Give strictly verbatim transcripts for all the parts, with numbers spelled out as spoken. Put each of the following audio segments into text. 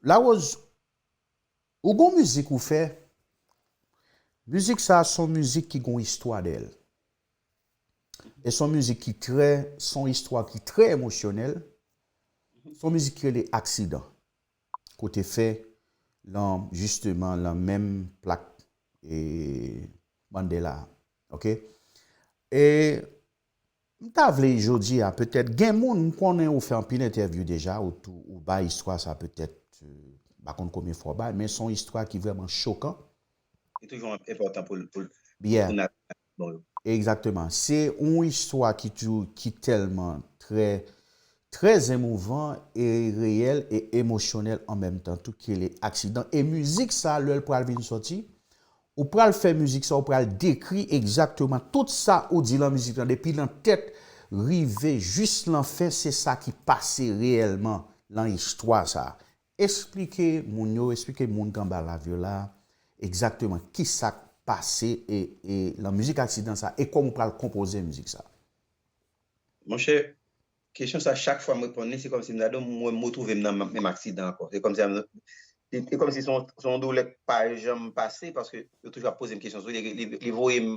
Larose, ou gon mizik ou fè, mizik sa se yon mizik ki gon istwa dèyè l. E se yon mizik ki trè, se yon istwa ki trè emosyonèl. Se yon mizik ki rele Aksidan. Kote fè lan, jisteman, lan menm plak e Mandela. Oke? E m ta vle jodi a, petèt, gen moun, m konnen ou fè anpil entèvyou deja, ou tou, ou bay istwa sa petèt, euh, m pa konn konbyen fwa w bay, men se yon istwa ki vrèman chokan. Li toujou enpòtan pou, pou, Yeah. pou nat-, bon, Egzakteman. Se yon istwa ki tou, ki tèlman trè, trè emouvan e reyèl e emosyonèl an menm tan tou, ki rele Aksidan. E mizik sa, lè l pral vin sòti, ou pral fè mizik sa, ou pral dekri egzakteman tout sa ou di lan mizik lan, depi lan tèt rive jis lan fen, se sa ki pase reyèlman lan istwa sa. Esplike moun yo, esplike moun k anba lavi w la, egzakteman kisa k pase e, e lan mizik Aksidan sa, e kòman w pral konpoze mizik sa. Monchè, kesyon sa, chak fwa m reponn li, se kòmsi m ta di w, m wè m retwouve m nan menm aksidan ankò. Se kòmsi, se, se kòmsi se yon, se yon doulè k pa janm pase, paske yo toujou ap poze m kesyon sou li, li, li voye m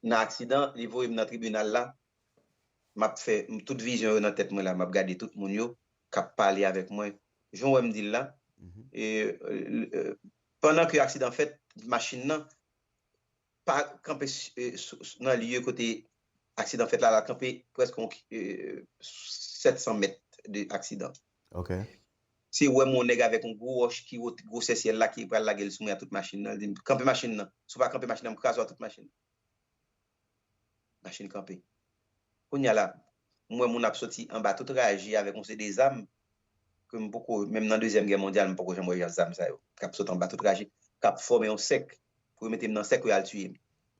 nan aksidan, li voye m nan tribinal la, m ap fè, m, tout vizyon yo nan tèt mwen la, m ap gade tout moun yo k ap pale avèk mwen. Jan w wè m di l la, Mhm. e, e, e, pandan ke aksidan fèt, machin nan pa kanpe s-, e, sou, sou, nan lye kote aksidan fèt la, l al kanpe prèske yon ki-, e, sèt san mèt de aksidan. Ok. Se wè m yon nèg avèk yon gwo wòch ki wo-, gwosè syèl la ki pral lage l sou mwen a tout machin nan. Li di m, "Kanpe machin nan. Si w pa kanpe machin nan, m kraze w a tout machin." Machin kanpe. Kounye a la, m wè moun ap soti anba tout raje avèk yon seri de zam ke m poko, menm nan Dezyèm Gè Mondyal, m poko janm wè jan zam sa yo. K ap sot anba tout raje, k ap fòme yon sèk pou yo mete m nan sèk pou yo al tiye m.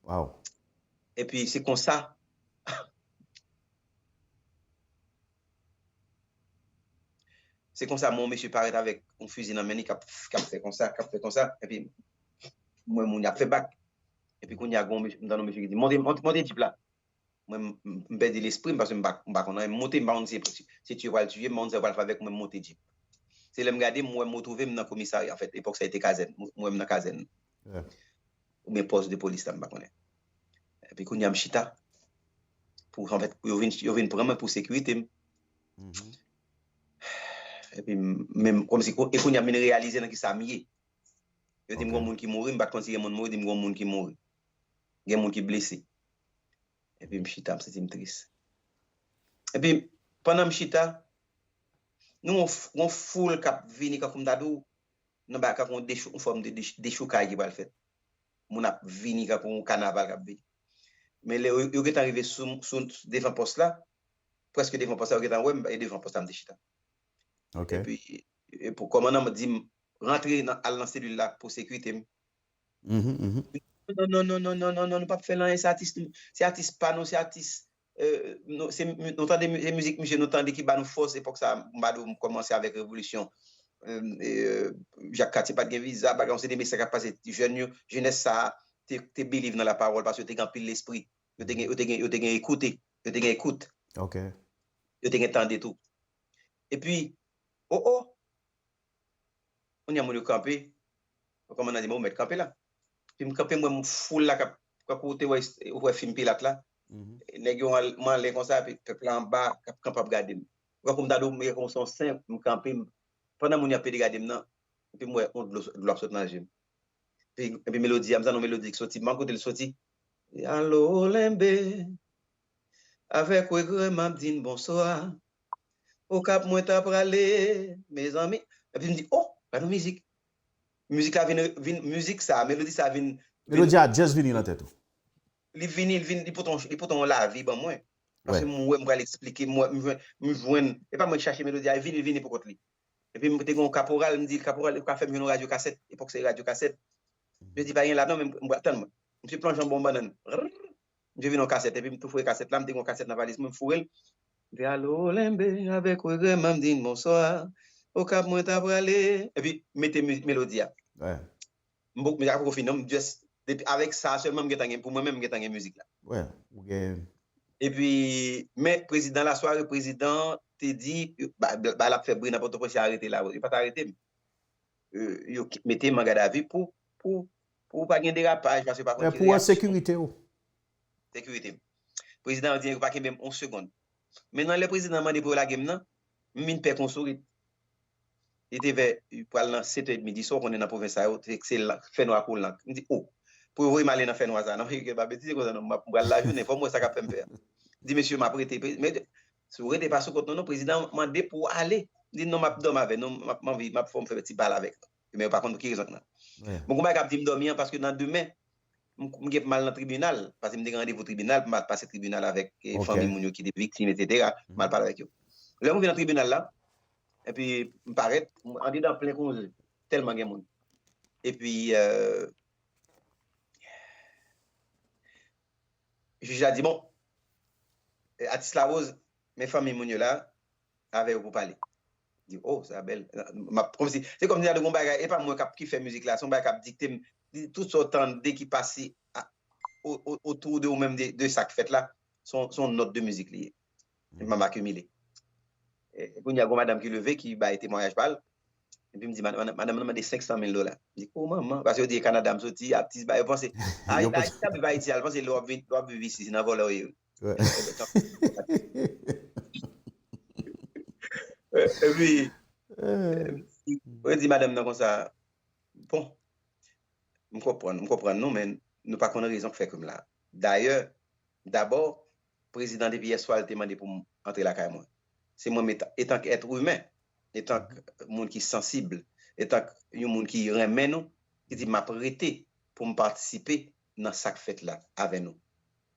Wow. Epi se konsa, se konsa, m wè yon mesye parèt avèk yon fizi nan men li k ap, k ap fè konsa, k ap fè konsa, epi m wè moun y ap fè bak. Epi kounye a, gon mesye, m tande yon mesye ki di, "Monte, monte, monte jip la." Mwen, m, m, m pèdi lespri m paske m pa, m pa konn anyen. M monte, m pa konn si se, se tiye pral tiye m, m pa konn sa yo pral fè avèk mwen, m monte jip. Se lè m gade, m wè m retwouve m nan komisarya. Anfèt, epòk sa, se te kazèn. M, m wè m nan kazèn. Yeah. Oubyen pòs de polis la, m pa konnen. Epi kounye a, m chita. Pou, anfèt, pou yo vin, yo vin pran mwen pou sekirite m. Mhm. Epi m, men m, kòmsi, e kounye a, m vin reyalize nan kisa m ye. Yo di m Ok. gon moun ki mouri, m pa t konn si gen moun mouri, di m gon moun ki mouri. Gen moun ki blese. Epi m chita, m santi m tris. Epi, pandan m chita, nou gon f-, gon foul k ap vini, kankou m ta di w, nan ba, kankou yon dechou-, yon fòm de dech-, dechoukay ki pral fèt. Moun ap vini, kankou yon kanaval k ap vini. Men lè yo, yo gentan rive sou, sou, devan pòs la, prèske devan pòs la, yo gentan wè m, e devan pòs la m te chita. Ok. Epi, e pou kòmandan m di m, "Rantre nan, al nan selil la pou sekirite m." Mhm, mhm. "Non, non, non, non, non, non, non, nou p ap fè l anyen, se atis nou, se atis pa nou, se atis, euh, nou, se, nou tande mi-, se mizik misye nou tande ki ba nou fòs, epòk sa, m pa di w, m kòmanse avèk revolisyon, euh, euh, Jak Katye pa t gen viza, bagay, yon seri de mesaj k ap pase, jèn yo, jenès sa a, te, te believe nan lapawòl, paske yo te gen anpil lespri, yo te gen, yo te gen, yo te gen ekoute, yo te gen ekout, Ok. yo te gen tande tou." Epi, o, o, Kounye a moun yo kanpe. Kòmandan di m, "Ou mèt kanpe la." Epi m kanpe, m wè m foul la k ap, kankou w te wè, ou wè fim Pilat la. Mhm. Nèg yo an, m anlè konsa, epi pèp la anba, k ap kanpe ap gade m. Kankou m ta di w, m ye konsa yon sen, m kanpe, m, pandan moun yo ap pede gade m nan, epi m wè yon dlo, dlo ap sot nan je m. Epi, epi melodi a, m tande yon melodi k soti, m pa konn kote l soti. Alo, Lenbe. Avèk regrè, m ap di n bonswa. Okap mwen ta prale, mezanmi. Epi m di, "Oh, gade yon mizik." Mizik la vin, vin, mizik sa, melodi sa vin, vin Melodi a just vini nan tèt ou. Li vini, li vin, li pote yon, li pote yon lavi ban mwen. Paske Wè. M wè, m pral eksplike, m wè, m jwenn, m jwenn, e pa mwen ki chache melodi a, li vini, li vini pou kont li. Epi m te gen yon kaporal, m di l, "Kaporal, ou ka fè m jwenn yon radyo kasèt?" Epòk se radyo kasèt. Yo di, "Pa gen la non, men m pral tann mwen." Misye plonje yon bon bannann. Rrrr. Misye vin yon kasèt, epi m tou foure kasèt la, m te gen yon kasèt nan valiz mwen, m foure l. M di, "Alo, Lenbe, avèk regrè, m ap di n bonswa. Okap mwen ta prale." Epi m mete mi-, melodi a. Wè. M poko, men sa poko fini non, m just, depi avèk sa sèlman m gentan gen, pou mwen menm m gentan gen mizik la. Wè, ou gen Epi, men prezidan lasware, prezidan te di, ba, ba l ap fè bri nan Pòtoprens, yo arete la, yo pa t arete m. euh, yo ki- mete m an gadavi pou, pou, pou pa gen derapaj, paske yo pa konn ki Pou reyaksyon. Sekirite w. Sekirite m. Prezidan an di yo pa kenbe m yon segonn. Men nan lè prezidan an mande pou yo lage m nan, m vin pè kon sourit. Li te vè pral nan sèt è edmi di swa, ou konnen nan pwovens sa yo, se se lan- fènwa kou lank. M di, o, pou yo voye m ale nan fènwa sa, non, yo pa betize konsa, non, m ap pral lajounen, fò m wè sa k ap fè m pè a. M di, mesye, m ap rete, pre- men si w rete pa sou kont nou, non, prezidan an mande pou w ale. M di, non, m ap dòmi avè nou, m ap m anvi, m ap fè w m fè ti pale avèk nou. Men yo pa konn pou ki rezon k nan. Bon, gon bagay k ap di m dòmi an, paske nan demen, m m gen pou m al nan tribinal, paske m te gen randevou tribinal, pou m al pase tribinal avèk eh, Ok. Fanmi moun yo ki te viktim, etsetera. M al pale avèk yo. Lè m rive nan tribinal la, epi m parèt, m andedan plen konze, tèlman gen moun. Epi, euh, jij la di, bon, eh, atis Larose, men Fanmi moun yo la, avè yo pou pale. Di, oh, sa bèl. M ap, kòmsi, se kòmsi se yon bagay, e pa mwen k ap ki fè mizik la, se yon bagay k ap dikte m, di tout sa w tande ki pase a- o- o- otou de ou menm de, de sa k fèt la, se yon se yon nòt de mizik li ye. M ap akimile. E, kounye a, gon madanm ki leve, ki bay temwayaj pa l. Epi m di, "Mad- mad- madanm nan mande senk san mil dola." M di, "O manman," paske yo di e Kanada m soti, atis ba yo panse. A- Yo panse- Ayisyen ap viv Ayiti, al panse lè w ap vin- lè w ap viv isi, se nan vòlè w ye. Ouais. Epi, mwen di madanm nan konsa, bon, m konprann, m konprann nou, men nou pa konn rezon k fè ke m la. Dayè, dabò, prezidan depi yèswa l te mande pou m antre lakay mwen. Se mwen menm, etan k èt imen, etan k moun ki sansib, etan k yon moun ki renmen nou, ki di m ap rete pou m patisipe nan sa k fèt la avè nou.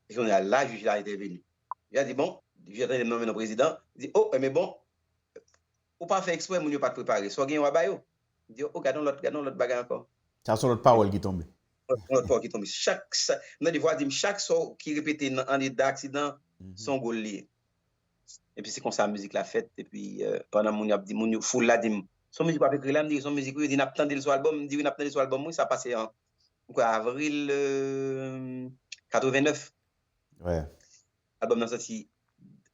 E kounye a la, jij la entèveni. Li a di, bon, jij la tande m nonmen non prezidan, li di, o, enben bon, ou pa fè eksprè, moun yo pa t prepare. Sa w genyen w a ba yo. M di, o, gade yon lòt, gade yon lòt bagay ankò. Sa se yon lòt pawòl ki tonbe. Yon lòt pawòl ki tonbe. Chak sa, m tande vwa di m, chak sa w ki repete nan andedan aksidan, se yon gòl li ye. Epi se konsa mizik la fèt. Epi euh, pandan moun yo ap di, moun yo, foul la di m, se yon mizik w ap ekri la, m di, se yon mizik wi, yo di n ap tande l sou albòm, m di wi, n ap tande l sou albòm wi, sa pase an, m kwè avril euh, katrevennèf. Ouais. Albòm nan soti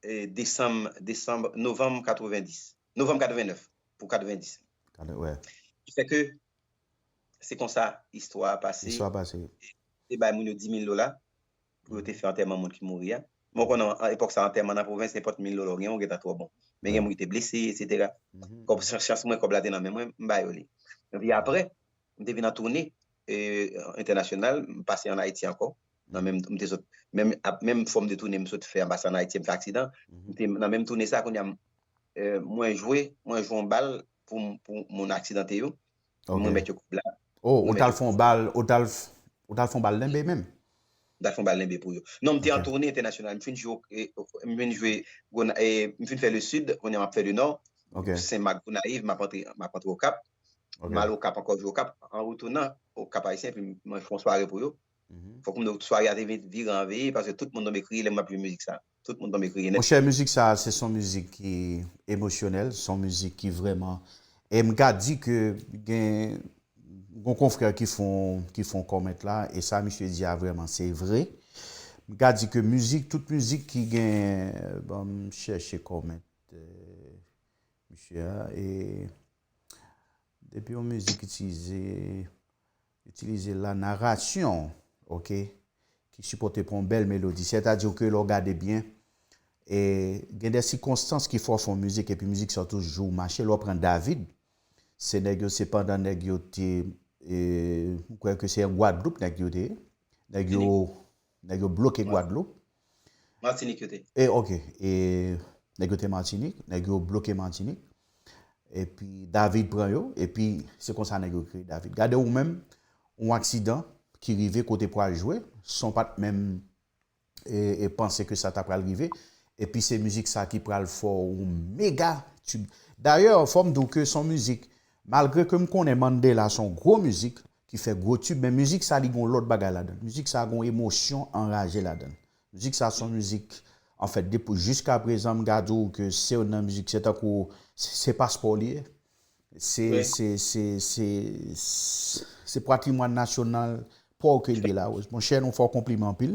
eh, desanm, desanm, novanm katrevendis. Novanm katrevenèf pou katrevendis. Kade- Ouais. Ki fè ke se konsa istwa a pase. Istwa pase. Te bay moun yo dis mil dola pou yo te fè antèman moun ki mouri a. Mwen konnen an epòk sa antèman nan pwovens, nenpòt mil dola w gen, ou gentan twò bon. Men gen moun ki te blese, etsetera. Kòb chans mwen, kòb la te nan men mwen, m ba yo li. Epi apre, m te vin an toune eh, entènasyonal, m pase an Ayiti ankò. Nan menm, m te sot, menm, ap- menm fòm de toune m sot fè anba sa an Ayiti, m fè aksidan. M te nan menm toune sa, kounye a, m- eh, mwen jwe, mwen jwe yon bal pou, m- pou moun aksidante yo. Mwen Ok. mèt yo kòb la. Oh, Mwen ou t al mèt fè yon bal, ou t al f- ou t al fè yon bal lenbe menm? M t al fè yon bal lenbe pou yo. Non, m te an Ok. toune entènasyonal. M fin jwe, eh, m fin jwe, Gona- eh, m fin fè le sid, kounye a m ap fè le nò. Ok. Senmak, Gonayiv, m ap antre, m ap antre Okap. Ok. M al Okap ankò, jwe Okap. An retounan Okap Ayisyen, epi mwen fè yon sware pou yo. Mhm. Fòk m di w, sware a te vin vire an veye, paske tout moun tonbe kriye lè m ap jwe mizik sa. Tout moun tonbe kriye nèt. Monchè, mizik sa, se son mizik ki emosyonèl, son mizik ki vrèman. E m ka di ke gen gon konfrè ki fon ki fon kòmèt la, e sa misye di a vrèman se vre. M ka di ke mizik, tout mizik ki gen, ban m chèche kòmèt eh, misye a, e depi yon mizik itilize itilize la narasyon, ok, ki sipòte pa yon bèl melodi. Sètadi ke lè w gade byen, e gen de sikonstans ki fè w fè yon mizik, epi mizik sa toujou mache. Lè w pran David, se nèg yo, se pandan nèg yo te, e, m kwè ke se an Gwadloup nèg yo te ye. Nèg yo, nèg yo bloke Gwadloup. Matinik yo te. E, ok, e, nèg yo te Matinik, nèg yo bloke Matinik. Epi David pran yo, epi se konsa nèg yo kreye David. Gade ou menm, yon aksidan ki rive kote pral jwe, san w pa t menm e, e panse ke sa ta pral rive. Epi se mizik sa ki pral fè w yon mega tib. Dayè, fò m di w ke se yon mizik, malgre ke m konnen Mandela se yon gwo mizik ki fè gwo tib, men mizik sa li gon lòt bagay ladan l. Mizik sa gon emosyon anraje ladan l. Mizik sa se yon mizik, anfèt, depi jiska prezan, m ka di w ke se youn nan mizik, se tankou, se, se paspò li ye. Se, Wi. Se, se, se, se patrimwàn nasyonal pa w ke l ye la. Monchè, nou fè w konpliman anpil.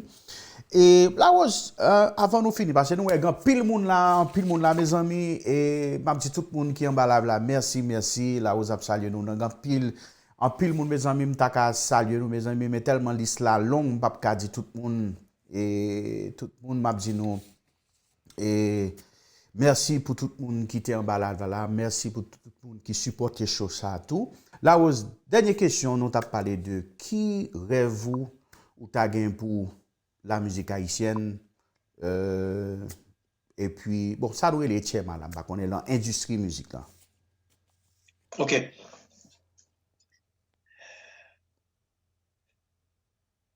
E Larose, euh, avan nou fini, paske nou wè gen anpil moun la, anpil moun la, mezanmi, e m ap di tout moun ki anba live la, mèsi, mèsi. Larose ap salye nou, nan gen anpil, anpil moun, mezanmi, m ta ka salye nou, mezanmi, men tèlman lis la long, m p ap ka di tout moun, e tout moun, m ap di nou, e mèsi pou tout moun ki te anba live la, mèsi pou tout moun ki sipòte show sa tou. Larose, dènye kesyon, nou t ap pale de ki rèv ou, ou ta gen pou la mizik ayisyèn, euh, epi, bon, sa nou rele H M A la, m pa konnen, lan endistri mizik la. Ok.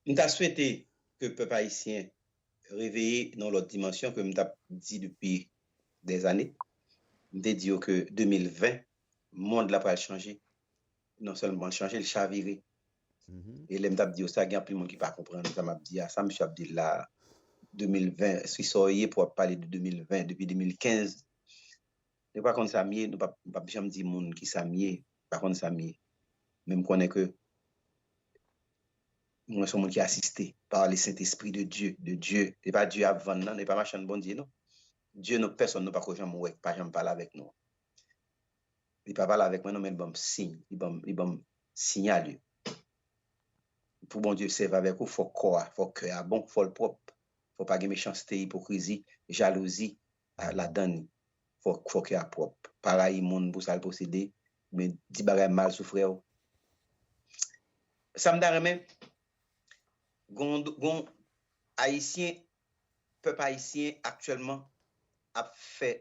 M ta swete ke pèp ayisyen reveye nan lòt dimansyon ke m t ap di depi dèzane. M te di yo ke de mil ven, mond la pral chanje. Non sèlman l chanje, l chavire. E lè m t ap di yo sa, gen anpil moun ki pa konprann sa m ap di a. Sa misye ap di l la, de mil ven, si sa w ye pou w ap pale de de mil ven, depi de mil kenz, nou pa konn sa m ye, nou pa, m p ap janm di moun ki sa m ye, pa konn sa m ye. Men m konnen ke mwen se yon moun ki asiste par le Saint-Esprit de Dieu, de Dieu. E pa Dye ap vann nan, e pa machann Bondye non. Dye nou pèsonn nou pako janm wè, pa janm pale avèk nou. Li pa pale avèk mwen non, men li ban m siy, li ban m, li ban m siyal yo. Pou Bondye sèvi avèk ou, fò kò a, fò kè a bon, fò l pwòp. Fò pa gen mechanste, ipokrizi, jalouzi ladan li. Fò, fò kè a pwòp. Pa rayi moun pou sa l posede, men di bagay mal sou frè w. Sa m ta renmen, gon, gon Ayisyen, pèp ayisyen aktyèlman ap fè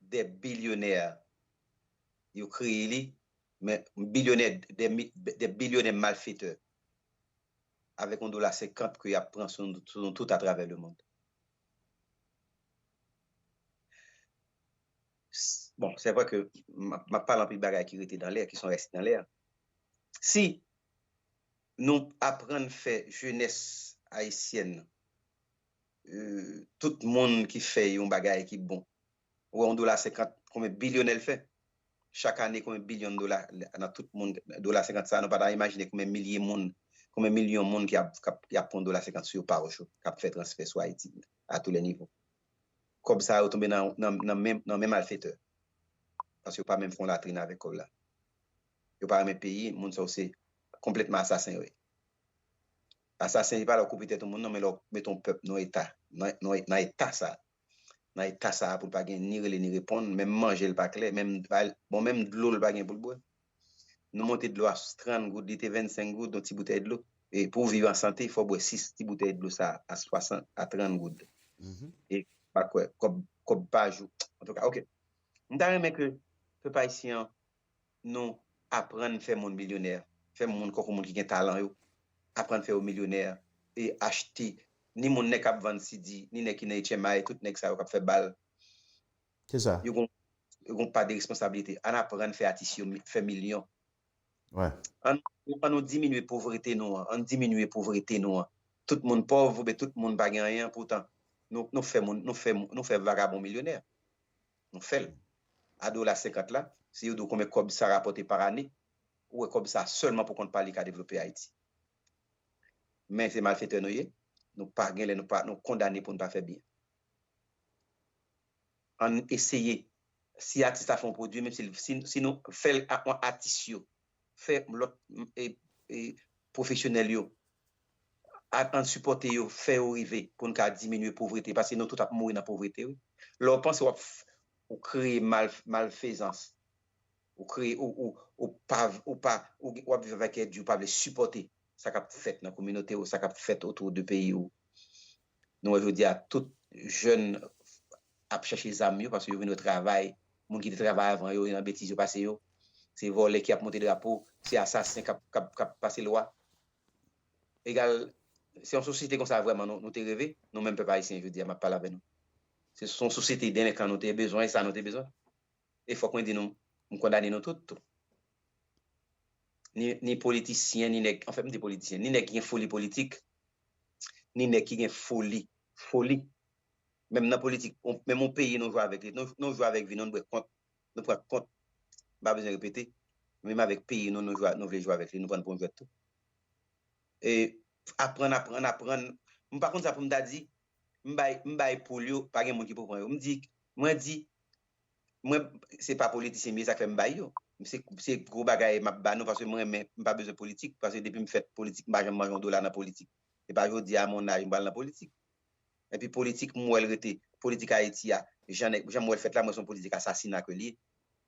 de bilyonè. Yo kreye li, men bilyonè, de, de bilyonè malfetè. Avèk yon dola senkant ke y ap pran sou nou, sou nou tout atravè le mond. Bon, se vre ke m ap pale anpil bagay ki rete nan lè, ki son reste nan lè. Si nou aprann fè jenès ayisyèn, euh, tout moun ki fè yon bagay ki bon, ou wè yon dola senkant, konbyen bilyonè l fè? Chak ane, konbyen bilyon dola nan tout moun, dola senkant sa, nou pa ta imajine konbyen milye moun, konbyen milyon moun ki ap, k ap, y ap pran dola senkant sou yo pa jou, k ap fè transfè sou Ayiti a tous les niveaux. Kòb sa yo tonbe nan, nan, nan men, nan men malfetè. Paske yo pa menm fè yon latrin avèk kòb la. Yo pa renmen peyi, moun sa yo se konplètman asasen yo ye. Asasen, se pa lè w koupe tèt yon moun non, men lè w mete yon pèp nan eta, nan, nan, nan eta sa. Nan eta sa pou l pa gen ni rele ni reponn, menm manje l pa klè, menm, bon, menm dlo l pa gen pou l bwè. Nou monte dlo a trant goud, li te vennsenk goud, yon ti boutèy dlo. E pou w viv an sante, fò w bwè sis ti boutèy dlo sa a swasant, a trant goud. E pa kwè, kòb, kòb pa jou. Antouka, ok. M ta renmen ke pèp ayisyen an, nou aprann fè moun milyonè, fè moun kòk moun ki gen talan yo, aprann fè yo milyonè, e achte, ni moun nèg k ap vann C D, ni nèg ki nan H M I, tout nèg sa yo k ap fè bal. Se sa. Yo gon, yo gon pa de responsablite. Ann aprann fè atis yo mi- fè milyon. Wè. Ann, ann nou diminye povrete nou an, ann diminye povrete nou an. Tout moun pòv oubyen tout moun pa gen anyen, poutan nou, nou fè moun, nou fè, nou fè vagabon milyonè. Nou fè l. A dola senkant la, si yo di w konbyen kòb sa rapòte pa ane, ou wè kòb sa sèlman pou kont pa li ka devlope Ayiti. Men se malfetè nou ye, nou pa gen lè, nou pa, nou kondane pou n pa fè byen. Ann eseye, si atis la fè yon pwodui, menm si, si, si nou fè l ak yon atis yo, fè lòt e, e, pwofesyonèl yo, ann sipòte yo, fè yo rive pou n ka diminye povrete, paske nou tout ap mouri nan povrete, wi. Lè w panse w ap, ou kreye mal, malfezans, ou kreye, ou, ou, ou pa, ou pa, ou, w ap viv avèk kè di, ou pa vle sipòte sa k ap fèt nan kominote w, sa k ap fèt otou de peyi w. Nou wè jodi a, tout jèn ap chèche zam yo, paske yo vin wè travay, moun ki te travay avan yo, nan betiz yo pase yo. Se vòlè ki ap monte drapo, se asasen k ap, k ap, k ap pase lwa. Egal, se yon sosyete konsa vrèman nou, nou te reve, nou menm pèp ayisyen jodi a, m ap pale avè nou. Se yon sosyete delenkan nou te bezwen, e sa nou te bezwen. E fòk mwen di nou, m kondane nou tout tou. Ni, ni politisyen, ni nèg, anfen, m di politisyen, ni nèg ki gen foli politik, ni nèg ki gen foli, foli. Menm nan politik, menm yon peyi nou jwe avèk li, nou, nou jwe avèk vi nou, nou bwè kont, nou pran kont. M pa bezwen repete. Menm avèk peyi nou, nou jwe, nou vle jwe avèk li, nou pran pou yon jwèt tou. E aprann, aprann, aprann. M pa konn sa pou m ta di, M bay, m bay poul yo, pa gen moun ki pou pran yo. M di, mwen di, mwen, se pa politisyen m ye, sa k fè m bay yo. Se, se gwo bagay m ap ba nou, paske mwen renmen, m pa bezwen politik, paske depi m fèt politik, m pa janm manje yon dola nan politik. E pa jodi a, a mon aj, m pral nan politik. Epi politik, m wè l rete, politik Ayiti a, jan nèg, jan m wè l fèt la, mwen se yon politik asasina ke l ye.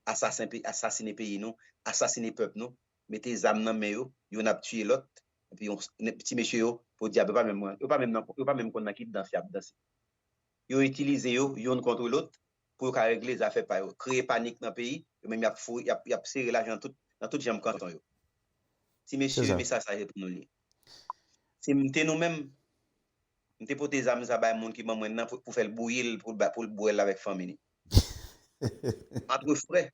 Asasen pe-, asasine peyi nou, asasine pèp nou, mete zam nan men yo, youn ap tiye lòt, epi yon, ti mesye yo, podyab, yo pa menm, yo pa menm nan, yo pa menm konn nan ki dans y ap danse. Yo itilize yo, youn kont lòt, pou yo ka regle zafè pa yo. Kreye panik nan peyi, yo menm y ap fouri, y ap, y ap sere lajan nan tout, nan tout janm kanton yo. Ti mesye, mesaj sa se pou nou li. Si m te nou menm, m te pote zam sa bay moun ki ban mwen nan pou, pou fè l bouyi l, pou l ba, pou l bwè l avèk fanmi li. Antre frè,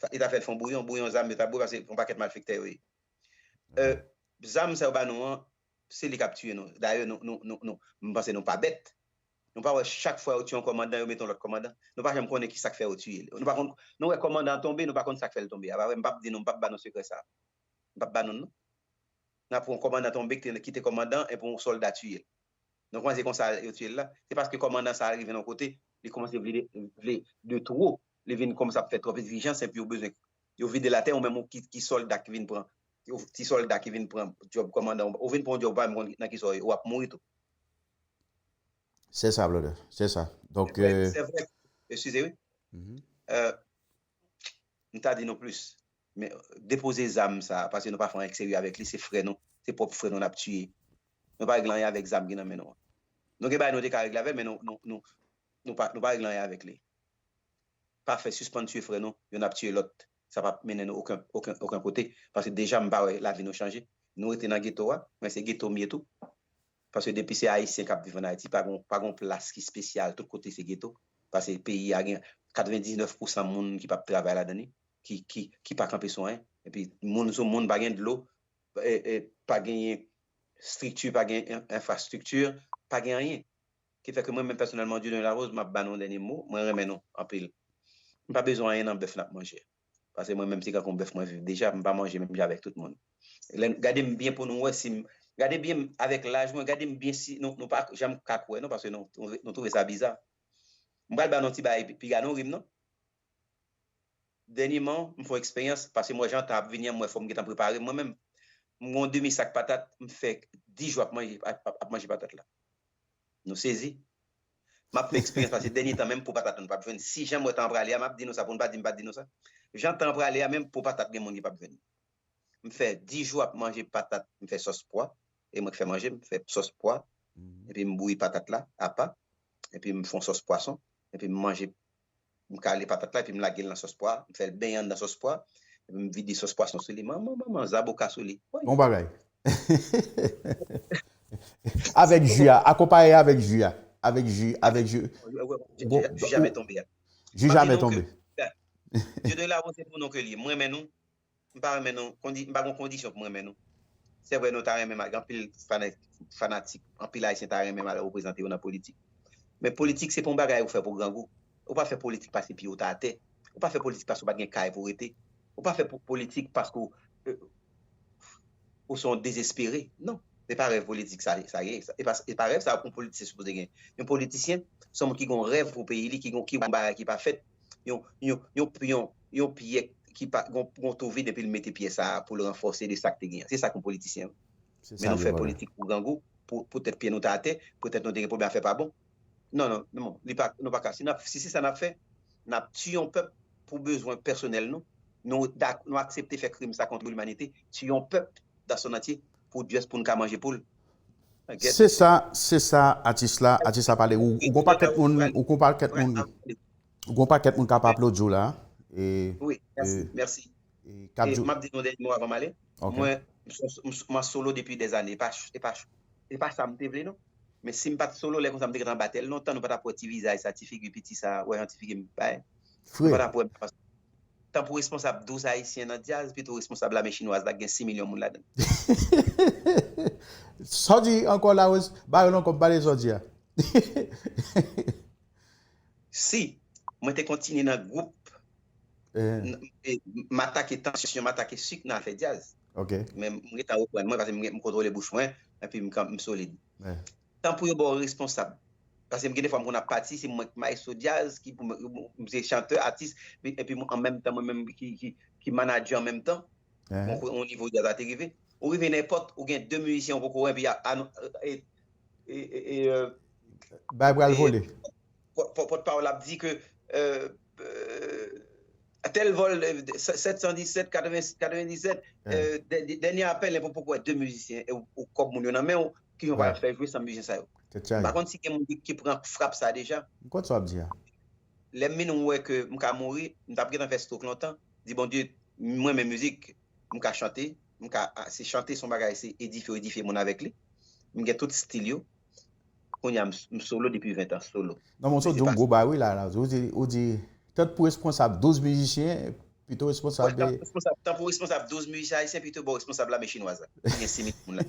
sa, li ta fè l fè yon bouyon, bouyon zam yo ta bwè, paske yon pakèt malfektè yo ye. Euh, zam sa yo ba nou an, se li k ap tiye nou. Dayè, nou, nou, nou, nou, m panse nou pa bèt. Nou pa wè chak fwa yo tiye yon kòmandan, yo mete yon lòt kòmandan. Nou pa janm konnen ki sa k fè yo tiye l. Nou pa konn, nou wè kòmandan an tonbe, nou pa konn sa k fè l tonbe a. Pa vre, m p ap di nou, m p ap ba nou sekrè sa. M p ap ba nou l, non. Nan pou yon kòmandan tonbe, ki te, ki te kòmandan, epi yon sòlda tiye l. Nou panse konsa yo tiye l la. Se paske kòmandan sa a rive nan yon kote, li kòmanse vle, vle de two, li vin kòmanse ap fè twòp egzijans, epi yo bezwen, yo vide l atè, ou menm ou ki, ki sòlda ki vin pran, yo, ti sòlda ki vin pran djòb kòmandan, ou vin pran yon djòb, ou pa menm konn nan ki sa w ye, w ap mouri tou. Se sa, brother. Se sa. Donk, euh, se vre. Eskize, wi. Euh, m ta di nou plis. Men depoze zam sa, paske nou pa fè anyen k serye avèk li, se frè nou, se pwòp frè nou n ap tiye. Nou pa regle anyen avèk zam ki nan men nou an. Nou gen bagay nou te ka regle avè l, men nou, nou, nou, nou pa, nou pa regle anyen avèk li. Pa fè, sispann tiye frè nou, youn ap tiye lòt. Sa p ap mennen nou okenn, okenn, okenn kote. Paske deja m pa wè lavi nou chanje. Nou rete nan geto a, men se geto m ye tou. Paske depi se Ayisyen k ap viv ann Ayiti, pa gon, pa gon plas ki espesyal, tout kote se geto. Paske peyi a gen katrevendiznèf pousan moun ki p ap travay ladan li, ki, ki, ki pa kanpe sou anyen. Epi moun sou moun, pa gen dlo, e, e, pa genyen estrikti, pa gen en-, enfrastrikti, pa gen anyen. Ki fè ke mwen menm pèsonèlman, Dieudonné Larose, m ap ba nou yon dènye mo, mwen renmen nou anpil. M pa bezwen anyen nan bèf n ap manje. Paske mwen menm se kankou yon bèf mwen viv deja, m pa manje menm jan avèk tout moun. Lè, gade m byen pou nou wè si m, gade byen m avèk laj mwen, gade m byen si nou, nou pa janm ka kwè non, paske nou, nou, nou twouve sa biza. M pral ba nou ti bagay pi, piga nou ri m non. Dènyeman, m fè yon eksperyans, paske m wè jan tan ap vini an, m wè fò m gentan prepare m mwen menm. M gen yon demi sak patat, m fè dis jou ap manje, ap, ap, ap manje patat la. Nou sezi. M ap fè eksperyans, paske dènye tan menm po patat nou pa t jwenn. Si jan m wè tan an prale a, m ap di nou sa, pou n pa di m pa t di nou sa. Jan tan an prale a menm, po patat gen moun ki p ap jwenn. M fè dis jou ap manje patat, m fè sòs pwa, e mwen k fè manje, m fè sòs pwa, epi m bouyi patat la apa, epi m fè yon sòs pwason, epi m manje, m kale patat la, epi m lage l nan sòs pwa, m fè l benyen anndan sòs pwa, epi m vide sòs pwason sou li, manman, manman, zaboka sou li. Woy! Bon bagay. Avèk ji a, akonpaye avèk ji a. Avèk ji, avèk ji. Ji, ji, ji jamè tonbe a. Ji jamè tonbe. Dieudonné Larose se pou nou ke l ye. M renmen nou. M pa renmen nou. Kondi-, m pa gen kondisyon pou m renmen nou. Se vre, nou ta renmen m al, gen anpil fana-, fanatik, anpil Ayisyen ta renmen m al reprezante yo nan politik. Men politik, se pa yon bagay ou fè pou grangou. Ou pa fè politik paske pye w ta atè. Ou pa fè politik paske w pa t gen kay pou w rete. Ou pa fè po-, politik paske w, euh, ou se yon dezespere. Non. Se pa rèv politik sa, sa ye. E pa, e pa rèv sa yon politisyen sipoze gen. Yon politisyen, se yon moun ki gen yon rèv pou peyi li, ki gen, ki gen yon bagay ki pa fèt. Yon, yon, yon, yon, yon pyè ki pa, gon, gon twou vid epi l mete pyè sa a pou l ranfòse de sa k te gen an. Se sa k yon politisyen. Men nou fè politik pou grangou, pou, poutèt pye nou ta atè, poutèt nou te gen pwoblèm afè pa bon. Non, non, non, li pa, nou pa ka. Si n ap, si se sa n ap fè, n ap tiye yon pèp pou bezwen pèsonèl nou. Nou, nou aksepte fè krim sa kont limanite, tiye yon pèp dans son entier pou just pou n ka manje poul. Se sa, se sa, atis la, atis la pale. Ou, ou gon pakèt moun, ou gon pakèt moun, ou gon pakèt moun k ap aplodi w la. E, wi, mèsi, mèsi. E k ap di w. M ap di nou dènye mo avan m ale. Mwen, m, m, m an solo depi dèzane. E pa, e pa, e pa sa m te vle, non. Men si m pa t solo, lè konsa m te gentan batèl lontan, nou pa t ap wè ti vizaj sa, ti figi piti sa, wè jan ti figi m bay. Nou pa t ap wè m. Tan pou responsab douz ayisyen nan djaz, pito responsab lame chinwaz la ki gen sis milyon moun ladan l. Sa w di ankò la, Rose? Ba yo non kòb, pale sa w di a. Si mwen te kontinye nan gwoup, m atake tansyon, m atake sik nan afè djaz. Men m gentan reprann mwen, paske m kontwole bouch mwen, epi m solid. Tan pou yo ba w responsab Paske m gen de fwa m konn ap pati, se mwen ki maestro djaz, ki pou mwen, m se chantè, atis, epi an menm tan mwen menm ki, ki, ki manadjè an menm tan. Bon, yon nivo djaz la te rive. Ou rive nenpòt, ou gen de mizisyen ou poko wè, epi a, a, e, e, e, e, euh, Bay pral vole. Pòtpawòl ap di ke euh, euh, tel vol euh, sept cent dix-sept, quatre-vingts, quatre-vingt-dix-sept, euh, dè- dènye apèl, epi ou poko wè de mizisyen, e ou ou kòb moun yo nan men w, ki jan w pral fè jwe san mizisyen sa yo. M pa konn si gen moun ki, ki pran frap sa deja. M konn sa w ap di a. Lè m vin wè ke m ka mouri, m t ap gentan fè stroke lontan. Di Bondye, mwen men mizik, m ka chante, m ka, ah, se chante, se yon bagay, se edifye, edifye moun avèk li. M gen tout stil yo. Kounye a, m, m solo depi ven tan, solo. Non, men w sot di yon gwo bagay wi la, la. Ou di, ou di, tant pou responsab douz mizisyen, pito responsab Tan pou responsab, tan pou responsab douz mizisyen ayisyen, pito bò responsab lame chinwaz la. Ki gen sis mil moun la.